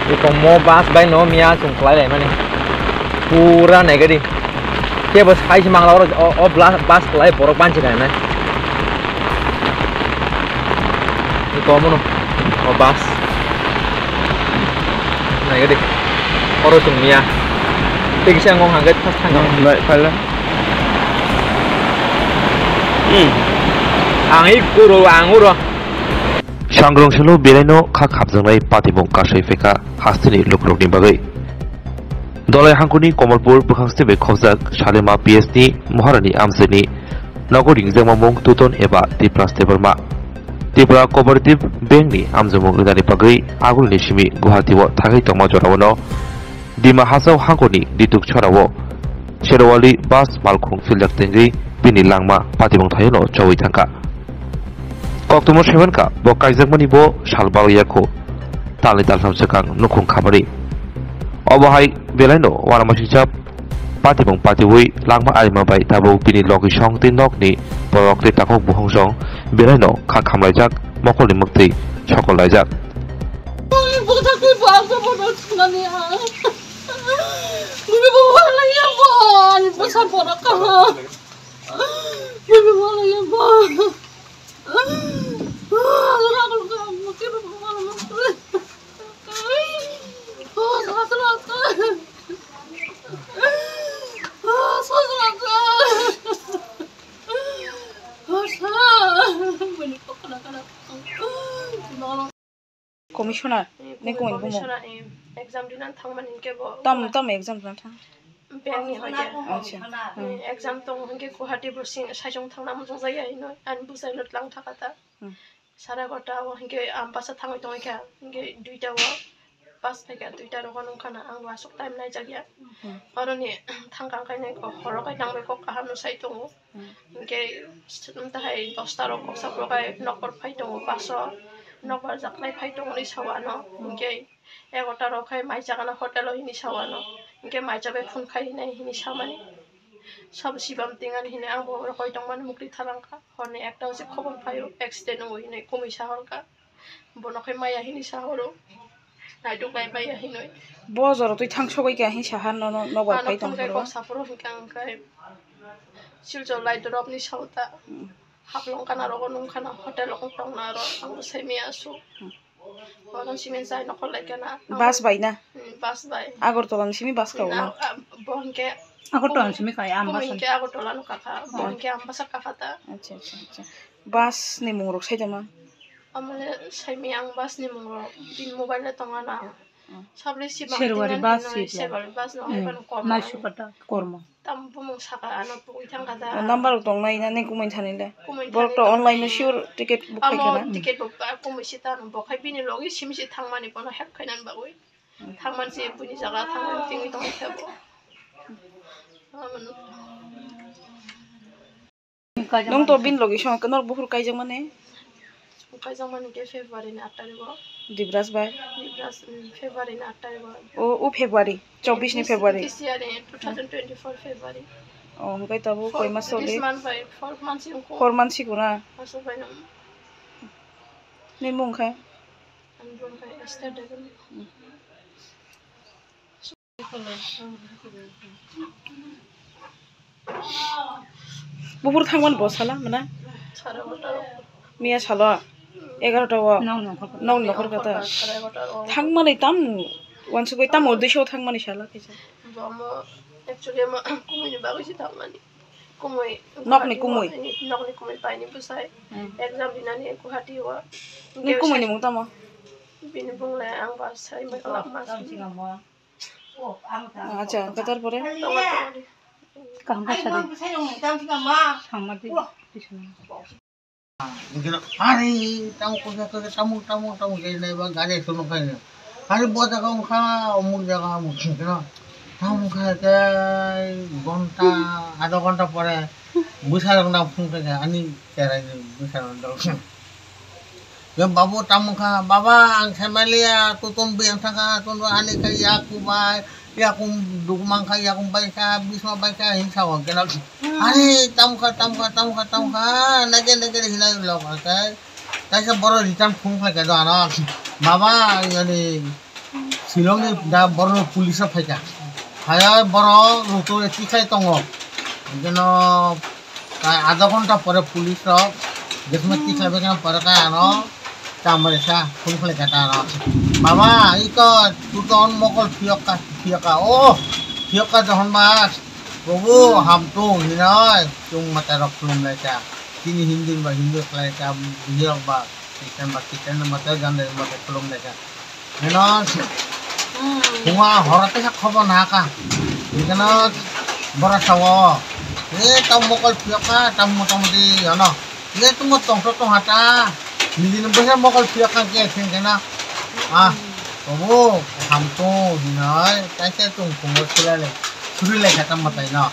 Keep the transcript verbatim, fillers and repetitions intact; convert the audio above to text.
Ikomo bus bai no miya chwng kwlai lai mani. Pura naigadi. Kebo sai se mangla oro o, o bla-, bus kwlai borok banchi nai nai. Ikomo no o bus. Naigadi. Oro chwng miya. Tei kisa ngong hangke thang thang. Hmm, bai phala. Hmm. Ang i kuro ang uro. Sangrong selo belaino kha khapjaknai patimung kasai phaikha hasteni lukurokni bagwi. Dolai hangkuni Komolpur bwkhang sitebe khobjak Salema P S ni Maharani amchaini nogo ringjakma mung Tuton eba Tipras Debbarma. Tripura Cooperative Bank ni amjokmung rinani bagwi agulini simi Guwahati o thangwi tongma jorao no Dima Hasao hangkoni Dituk Chorao Sherwali bus malkhung filjak tengwi bini langma patimung thaio no chowi thangkha. Koktwma saimankha bo kaijakmani bo sal balo yakho talni taltham swkang nukhung khamani. Obo hai belaino uanamasingcha patimung patiwi langma arima bai tabuk bini logisong tei nokni borok tei takhuk buhungsong belaino kha khamlaijak mokolni mwktwi sokol laijak. Ani bwsa kwi bwsa bono thwnani ang. Bini bwsa laiya bo, ani bwsa borok kaha. Bini bwsa laiya bo. Ani bwsa laiya bo. Commissioner, eh, ni kung bumo? Commissioner, eh, exam dinan thangmani hinkhe bo tam, tam exam dinan thang? Bank ni hoite. Acha. Eh, exam tong hinkhe Guwahati bo sing, saijong thangna muchung jaya hino, ani bwsai no tlang thaka ta. Hmm. Sara gota o hinkhe Ambasa thangwi tongwi kha, hinkhe duita o pass phaikha, duita rogo nungkha na, ang bo aswk time naijakya. Hmm. Oroni thangkha, angkhainai kok horo khai tangbai kok kaham no sai tongo. Hmm. Hinkhe s-, tahai dosta rok kok sapro khai nokbar phai tongo, paso nokbar jaklai phai tongo hinwi sao ano. Hmm. Hinkhe egarota rok khai mai chakana hotel o hinwi sao ano. Hinkhe mai chabai phone khai hinai hinwi samani. Sabo sibam tingani hinwi ang bo rokoi tongmani mukti thalangkha. Horni ekta o se khobor phaio, accident wngo hinwi kumui sahorkha. Bono khai maya hinwi sahoro. Naiduk lai maya hinwi. Bo jora twi thang sogwi kha hinwi saha no, no, nokbar phai tong phai phoro. Kok saphuru hinkha ang khai Silchar lai dorop ni sauta. Hmm. Haplong kana rogo nung kana hotel ong tong na ro ang bo sai maya su. Hmm. Bono simi jai nokol lai kana. Bus bai na? Hmm, bus bai. Agartala ni simi bus ka na, na? Ah, bo hinkhe Agartala ni simi kai, Ambasa. Hinkhe Agartala no kakha, bo hinkhe Ambasa kakha ta. Acha, acha, acha. Bus ni mung rok sai tongma? Amole sai mi ang bus ni mung rok, bini mobile le tonga na. Hmm. Sabri si bang Serwari tingani bus hinoi si ya. Serwari bus no hai pano kom. Naisukata kormo. Tam bumung saka ano tugui thangkha da. O number rok tongnai na ni kumui thani le? Kumui thani borok to online no sure ticket book khai khana. Amo ticket book ba kumui si tano bo khai bini logi simi si thangmani bono help khainani bagwi. Thangman si buini jaga thangmani tingwi tongwi kha bo. Amano. Nwng to bini logi song norok buphuru kaijakmani? Kaijakmani khe February ni aat tarikh o. Dibras bai? Dibras, mm, February ni aat tarikh o. O, o February, chobbish ni February. This year ni two thousand twenty-four February. O, hwnkhe tabuk koi mas choli? This month bai four months wngkha. Four months wngkha na? Aswk bai nang. Ni mung khe? Ani mung khe Esther Debbarma. Buphuru thangmani bo sala mwnang? Sare egarota o. Miya salo egarota o. Nokni nokhor kata. Sare egarota o. Thangmani tamo uansukwi tamo duiso thangmani sala kaisa. Bo omo actually omo kumui ni bagwi se thangmani. Kumui. Nokni kumui. Nokni kumui paini bwsai. Hmm. Exam rinani Guwahati o. Ni kumui ni mung tamo? Bini bung le ang ba sai mai kwlak mas. Acha, hwnkhe tarpore? Kaham kha sadi. Samadi. Hwnkhe, "Are, tamo kok kok tamo, tamo, tamo, jai nai ba gari sono khai na. Are, bo jaga wngkha, omuk jaga, omuk wngkha na. Tamo kha khe ghonta, adha ghonta pore bwsarok na phone khai kha, ani cherai ni bwsarok dol." Yo babu tamo kha, "Baba, ang khaimaliya, tutum biyang thangkha, tunu ani kha yaku bai, yakum dugumang kha, yakum bai kha, bisma bai kha," hin sao kena. Ani tamo kha, tamo kha, tamo kha, tamo kha, nage, nage hinai lok kha. Kaisa boro return phone khlai kha do ano. "Baba, yani, Milongni da borok police rok phaikha. Phaiya borok rutui tikhlai tongo. Jeno adha ghonta pore police rok jesma tikhlai bai khe pore khe ano chamari sa phone khlai kha ta ano. Baba, iko tuton mokol phiyok kha, phiyok kha. O, phiyok kha johon mas. Bobo hamtung hinoi chung mata rok khulum lai kha. Chini Hindu ba Hindu khlai kha, bihirok ba Christian ba Christian mata, jandai mata khulum lai kha. Hino phunga horo teisa khobor nahakha. Hingkheno bora sao, "E, tamo mokol phiyokha, tamo motamoti ano. E, tamo tongthok tongha ta. Nijini bwsa mokol phiyokha khe," hingkheno. Ah, obo hamtung hinoi, kaisa chung phungo sulai lai, suri lai kha tamo taino.